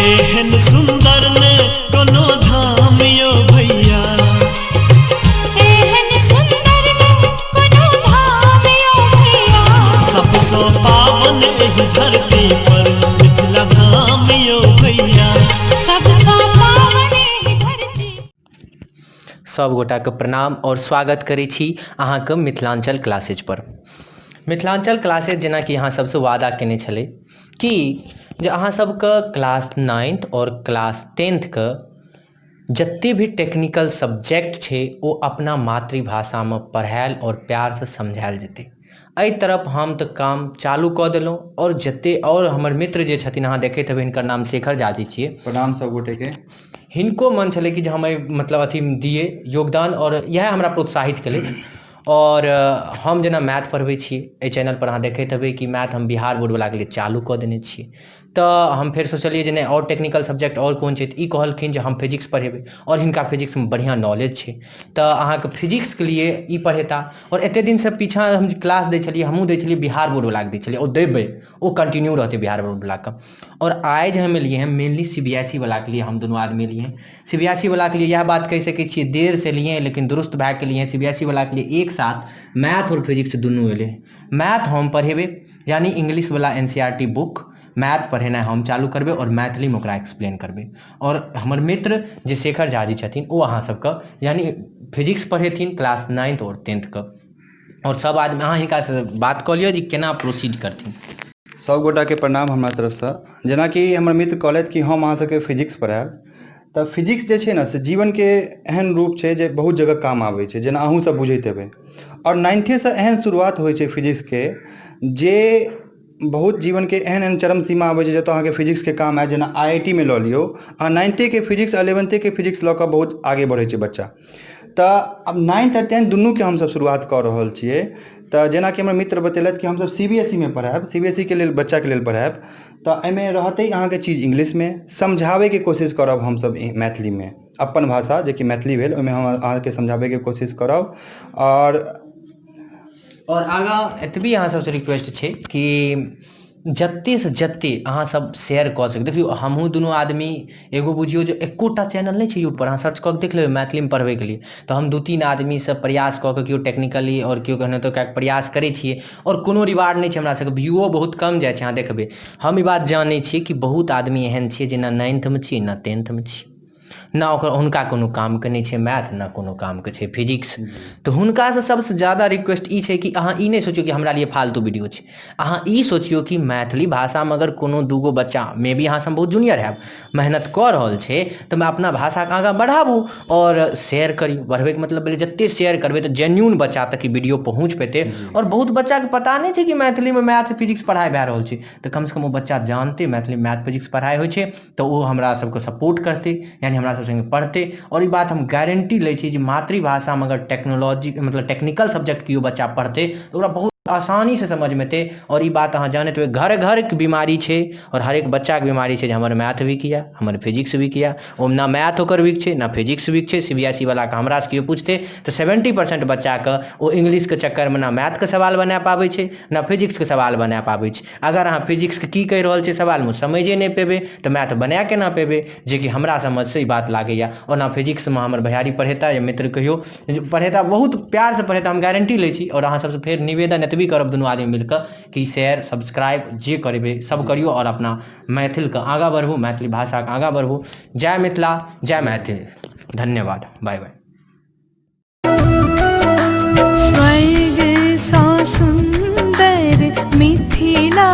एहन सुंदर ने कोनो धाम यो भैया। एहन सुंदर ने कोनो धाम यो भैया। सबसँ पावन एहि धरती पर मिथिला धाम यो भैया। सबसँ पावन एहि धरती। सब गोटाके प्रणाम और स्वागत करै छी अहाँके मिथिलाञ्चल क्लासेज पर। मिथिलाञ्चल क्लासेज जेनाकि अहाँ सबसँ वादा केने छलै कि जे अहाँ सबके क्लास नाइन्थ आओर क्लास टेंथके जते भी टेक्निकल सब्जेक्ट छै ओ अपना मातृभाषामे पढ़ायल आओर प्यारसँ समझायल जेतै। एहि तरफ हम तऽ काम चालू कऽ देलहुँ आओर जते आओर हमर मित्र जे छथिन अहाँ देखैत हेबै हिनकर नाम शेखर झा जी छियै। प्रणाम सब गोटेके। हिनको मन छलै कि जे हम एहि मतलब अथीमे दियै योगदान आओर इएह हमरा प्रोत्साहित केलथि। आओर हम जेना मैथ पढ़बै छी एहि चैनलपर अहाँ देखैत हेबै कि मैथ हम बिहार बोर्डवलाके लिए चालू कऽ देने छियै। तऽ हम फेर सोचलियै जे नहि आओर टेक्निकल सब्जेक्ट आओर कोन छै, तऽ ई कहलखिन जे हम फिजिक्स पढ़ेबै आओर हिनका फिजिक्समे बढ़िआँ नॉलेज छै तऽ अहाँके फिजिक्सके लिए ई पढ़ेता। आओर एतेक दिनसँ पीछाँ हम क्लास दै छलियै, हमहूँ दै छलियै, बिहार बोर्डवलाके दै छलियै आओर देबै, ओ कंटिन्यू रहतै बिहार बोर्डवलाके। आओर आइ जे हम एलियै हँ मेनली CBSE वलाके लिए हम दुनू आदमी एलियै हँ। CBSE वलाके लिए इएह बात कहि सकै छियै, देर से एलियै हँ लेकिन दुरुस्त भए कऽ एलियै हँ। CBSE वलाके लिए एक साथ मैथ आओर फिजिक्स दुनू एलै। मैथ हम पढ़ेबै, यानी इंग्लिश वला NCERT book math पढ़ेनाइ हम चालू करबै आओर मैथिलीमे ओकरा एक्सप्लेन करबै। आओर हमर मित्र जे शेखर झा जी छथिन ओ अहाँ सबके यानी फिजिक्स पढ़ेथिन क्लास नाइन्थ आओर टेंथके। आओर सब आदमी अहाँ हिनकासँ बात कऽ लिअ जे केना प्रोसीड करथिन। सब गोटाके प्रणाम हमरा तरफसँ। जेनाकि हमर मित्र कहलथि कि हम अहाँ सबके फिजिक्स पढ़ायब, तऽ फिजिक्स जे छै ने से जीवनके एहन रूप छै जे बहुत जगह काम आबै छै, जेना अहूँ सब बुझैत हेबै। आओर नाइन्थेसँ एहन शुरुआत होइ छै फिजिक्सके जे बहुत जीवनके एहन एहन चरम सीमा आबै छै जतऽ अहाँके फिजिक्सके काम आयत। जेना IIT मे लऽ लियौ, अहाँ नाइन्थेके फिजिक्स अलेवेंथेके फिजिक्स लऽ कऽ बहुत आगे बढ़ै छै बच्चा। तऽ आब नाइन्थ आ टेंथ दुनूके हमसब शुरुआत कऽ रहल छियै। तऽ जेनाकि हमर मित्र बतेलथि कि हमसब CBSE मे पढ़ायब, CBSE के लेल बच्चाके लेल पढ़ायब, तऽ एहिमे रहतै अहाँके चीज इंग्लिशमे, समझाबैके कोशिश करब हमसब मैथिलीमे, अपन भाषा जेकि मैथिली भेल ओहिमे हम अहाँके समझाबैके कोशिश करब। आओर आगाँ एतबी अहाँ सबसँ रिक्वेस्ट छै कि जतेक जतेक अहाँ सब शेयर कऽ सकी। देखियौ हमहूँ दुनू आदमी एगो बुझियौ जे एकोटा चैनल नहि छै यूट्यूबपर, अहाँ सर्च कऽ कऽ देख लेबै मैथिलीमे पढ़बैके लिए। तऽ हम दू तीन आदमीसँ प्रयास कऽ कऽ केओ टेक्निकली आओर केओ केनाहितो कए कऽ प्रयास करै छियै आओर कोनो रिवार्ड नहि छै हमरा सबके, व्यूओ बहुत कम जाइ छै। अहाँ देखबै, हम ई बात जानै छियै कि बहुत आदमी एहन छियै जे ने नाइन्थमे छियै ने टेंथमे छियै, ने ओकर हुनका कोनो कामके नहि छै मैथ, ने कोनो कामके छै फिजिक्स। तऽ हुनकासँ सबसँ ज्यादा रिक्वेस्ट ई छै कि अहाँ ई नहि सोचियौ कि हमरा लिए फालतू वीडियो छै, अहाँ ई सोचियौ कि मैथिली भाषामे अगर कोनो दूगो बच्चा, मे बी अहाँसँ हम बहुत जूनियर हैब, मेहनत कऽ रहल छै तऽ अपना भाषाके आगाँ बढ़ाबू आओर शेयर करियौ। बढ़बैके मतलब भेलै जतेक शेयर करबै तऽ जेन्यून बच्चा तक ई वीडियो पहुँच पेतै। आओर बहुत बच्चाके पता नहि छै कि मैथिलीमे मैथ फिजिक्स पढ़ाइ भए रहल छै, तऽ कमसँ कम ओ बच्चा जानतै मैथिलीमे मैथ फिजिक्स पढ़ाइ होइ छै, तऽ ओ हमरा सबके सपोर्ट करतै, यानी हमरा सब सङ्गे पढ़तै। आओर ई बात हम गारंटी लै छी जे मातृभाषामे अगर टेक्नोलॉजी मतलब टेक्निकल सब्जेक्ट केओ बच्चा पढ़तै तऽ ओकरा बहुत आसानीसँ समझमे एतै। आओर ई बात अहाँ जानैत हेबै, घर घरके बीमारी छै आओर हरेक बच्चाके बीमारी छै जे हमर मैथ वीक यऽ, हमर फिजिक्स वीक यऽ। ओहिमे ने मैथ ओकर वीक छै ने फिजिक्स वीक छै। CBSE वलाके हमरासँ केओ पुछतै तऽ 70% बच्चाके ओ इंग्लिशके चक्करमे ने मैथके सवाल बना पाबै छै ने फिजिक्सके सवाल बना पाबै छै। अगर अहाँ फिजिक्सके की कहि रहल छै सवालमे समझे नहि पेबै तऽ मैथ बना केना पेबै, जेकि हमरा समझसँ ई बात लागैए। ओना फिजिक्समे हमर भैयारी पढ़ेता या मित्र कहियौ पढ़ेता, बहुत प्यारसँ पढ़ेता, हम गारंटी लै छी। आओर अहाँ सबसँ फेर निवेदन एतबी करब दुनू आदमी मिलकऽ कि शेयर सब्सक्राइब जे करेबै सब करियौ आओर अपना मैथिलके आगाँ बढ़बू, मैथिली भाषाके आगाँ बढ़बू। जय मिथिला, जय मैथिल। धन्यवाद, बाय बाय। स्वर्ग सँ सुन्दर मिथिला